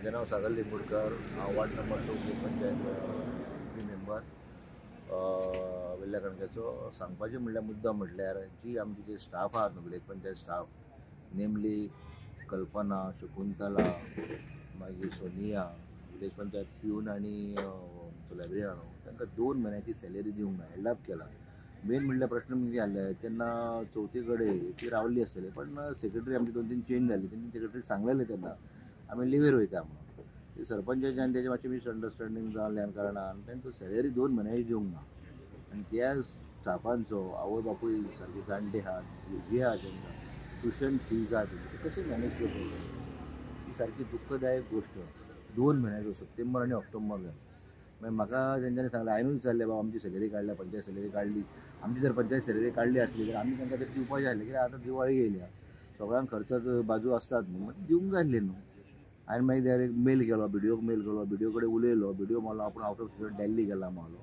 माझे नाव सागर लिंगुडकर. हांव ward number 2 panchayat member वेल्ल्या कणक्याचो. सांगपाचें म्हणल्यार मुद्दो म्हटल्यार जी आमची जी स्टाफ आहा न्हू village panchayat staff, namely Kalpana, Shakuntala, मागीर सोनिया, विलेज पंचायत प्यून आनी लायब्ररीयन, तांकां 2 म्हयन्याची सॅलरी दिवंक ना, हेल्ड अप केला. मेन म्हणल्यार प्रश्न म्हणजे आसले तेन्ना चवथी कडेन ती रावल्ली आसतली, पण सेक्रेटरी आमची 2-3 चेंज जाली. तेंची सेक्रेटरी सांगलेले तेन्ना आमी लिवेर वयता म्हणून. सरपंचाचे आनी तेजें मातशें मिसअंडरस्टँडींग जाल्ल्या कारणान तांकां सॅलरी 2 म्हयन्याची दिवंक ना. आनी त्या स्टाफांचो आवय बापूय सारके जाणटे आहात, भुरगीं आहा, तांकां ट्युशन फीज आहा, तेंची कशें मॅनेज करतले? ही सारकी दुख्खदायक गोश्ट. 2 म्हयन्याचो सप्टेंबर आनी ऑक्टोबर जालो. मागीर म्हाका तेंच्यांनी सांगलें, हांवें विचारलें, बाबा आमची सॅलरी काडल्या, पंचायत सॅलरी काडली, आमची जर पंचायत सॅलरी काडली आसली जाल्यार आमी तांकां तरी दिवपाचें आसलें, कित्याक आतां दिवाळी येयल्या, सगळ्यांक खर्चाच बाजू आसतात न्हू, मागीर दिवंक जाय आसलें न्हू. हांवें मागीर डायरेक्ट मेल केलो, बिडिओक मेल केलो, बिडिओ कडेन उलयलो. बिडिओ म्हणलो आपूण आउट ऑफ स्टेट दिल्ली गेला म्हणलो.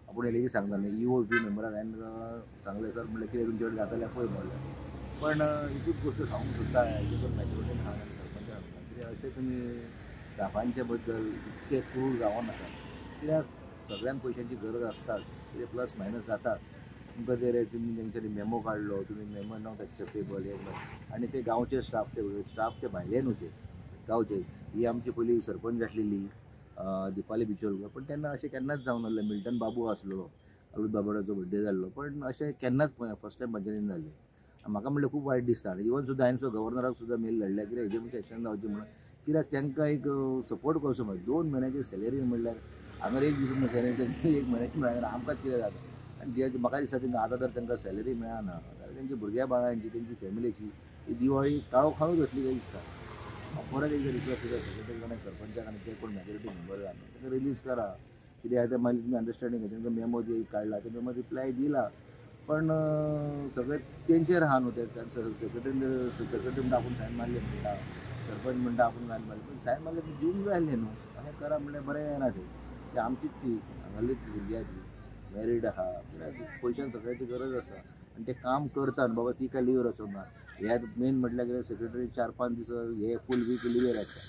आपूण लेगीत सांगता न्ही ई ओ बी मेंबराक हांवें सांगलें, सर म्हणलें कितें तुमचे कडेन जाता जाल्यार पळय म्हणलें. पण एकूच गोश्ट सांगूंक सोदता, हेजे करून मॅजोरिटीन आहा आनी सरपंचान आहा, कित्याक अशें तुमी स्टाफांचे बद्दल इतकें क्रूर जावं नाका, कित्याक सगळ्यांक पयशांची गरज आसताच, कितें प्लस मायनस जातात. तुमकां ते तुमी तेंच्यांनी मेमो काडलो, तुमी मेमो not acceptable हें. आनी ते गांवचे स्टाफ, ते स्टाफ ते भायले न्हू, ते गांवचे. ही आमची पयली सरपंच आसलेली दीपाली बिचोलकर, पण तेन्ना अशें केन्नाच जावंक नासलें. मिल्टन बाबू आसलो, अरुण बाबडाचो बड्डे जाल्लो, पण अशें केन्नाच फर्स्ट टायम पंचायतीन जालें. म्हाका म्हणल्यार खूब वायट दिसता. आनी इवन सुद्दां हांवें सुद्दां गव्हर्नराक सुद्दां मेल धाडल्या, कित्याक हेजेर मातशें एक्शन जावचें म्हणून, कित्याक तांकां एक सपोर्ट करचो. म्हणल्यार 2 म्हयन्याची सॅलरी म्हणल्यार हांगा एक दीस सॅलरी 1 म्हयन्याची मेळना, आमकांच कितें जाता. आनी जे म्हाका दिसता तांकां आतां जर तांकां सॅलरी मेळना जाल्यार तेंची भुरग्या बाळांची, तेंची फॅमिलीची ही दिवाळी काळो खावूच वतली काय दिसता. हांव परत एकदां रिक्वेस्ट करता सेक्रेटरी आनी सरपंचाक आनी ते कोण मॅजोरिटी मेंबर आहा तांकां रिलीज करा. कितें आतां मागीर तुमी अंडरस्टँडींग, तांकां मेमो काडला, ते मेमो रिप्लाय दिला, पण सगळें तेंचेर आहा न्हू. ते सेक्रेटरीन, सेक्रेटरी म्हणटा आपूण सायन मारली म्हणटा, सरपंच म्हणटा आपूण सायन मारली, पण सायन मारले ती दिवंक जाय आसलें न्हू. अशें करा म्हणल्यार बरें जायना तें. ती आमचीच ती हांगासरलीच भुरगीं आहा, ती मॅरीड आहा, कित्याक पयशान सगळ्याची गरज आसा आनी ते काम करता न्हू बाबा, ती काय लिव्हर वचूंक ना. हे मेन म्हटल्यार कितें, सेक्रेटरी 4-5 दीस हे फूल वीक लिव्हर आसता,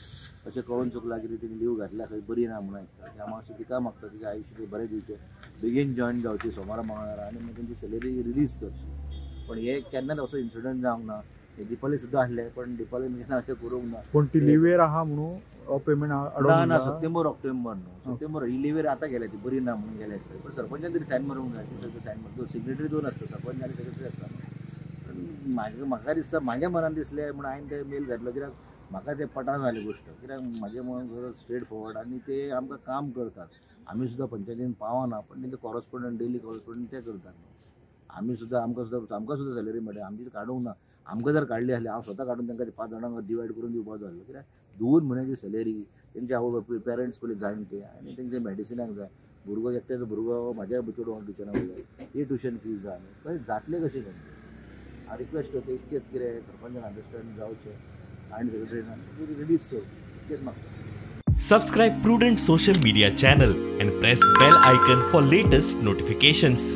अशें कळून चुकलां कितें तेणी लिव्ह घातल्या खंय बरी ना म्हणून आयकता. त्या मातशें तिका मागता तिका आयुश्य बरें दिवचें, बेगीन जॉयन जावची सोमारा मंगळारा आनी मागीर तेंची सॅलरी रिलीज करची. पण हे केन्नाच असो इन्सिडंट जावंक ना. हे दीपाली सुद्दां आसलें, पण दीपालीन केन्ना अशें करूंक ना. पूण ती लिव्हेर आहा म्हणून पेमेंट ना ना, सप्टेंबर ऑक्टोबर न्हू, सप्टेंबर ही लिव्हेर आतां गेल्या, ती बरी ना म्हणून गेल्या आसतली. पण सरपंचान तरी सायन मारूंक जाय, ती सायन मार, सिग्नेटरी 2 आसता, सरपंच आनी सेक्रेटरी आसता. म्हाका दिसता, म्हाज्या मनान दिसलें म्हणून हांवें ते मेल घातलो, कित्याक म्हाका तें पटाना जाली गोश्ट. कित्याक म्हाजें मन स्ट्रेट फॉरवर्ड आनी ते आमकां काम करतात. आमी सुद्दां पंचायतीन पावना, पण तेंचे कॉरस्पोंडंट, डेली कॉरस्पोंडंट ते करतात. आमी सुद्दां आमकां सुद्दां सॅलरी मेळटा, आमची काडूंक ना. आमकां जर काडली आसली, हांव स्वता काडून तांकां 5 जाणांक डिवायड करून दिवपाचो आसलो. कित्याक 2 म्हयन्याची सॅलरी, तेंचे आवय बापूय पेरंट्स पयलीं जाणटे आनी तेंचे मॅडिसिनाक जाय, भुरगो एकट्याचो भुरगो म्हाज्या चेडवां ट्युशनाक वयता, ही ट्युशन फीज जाय, कशें जातलें कशें तेंचें. हांव रिक्वेस्ट करता इतकेंच, कितें सरपंचान अंडरस्टँड जावचें आनी सेक्रेटरीन रिलीज करचें, इतकेंच मागता. Subscribe Prudent Social Media channel and press bell icon for latest notifications.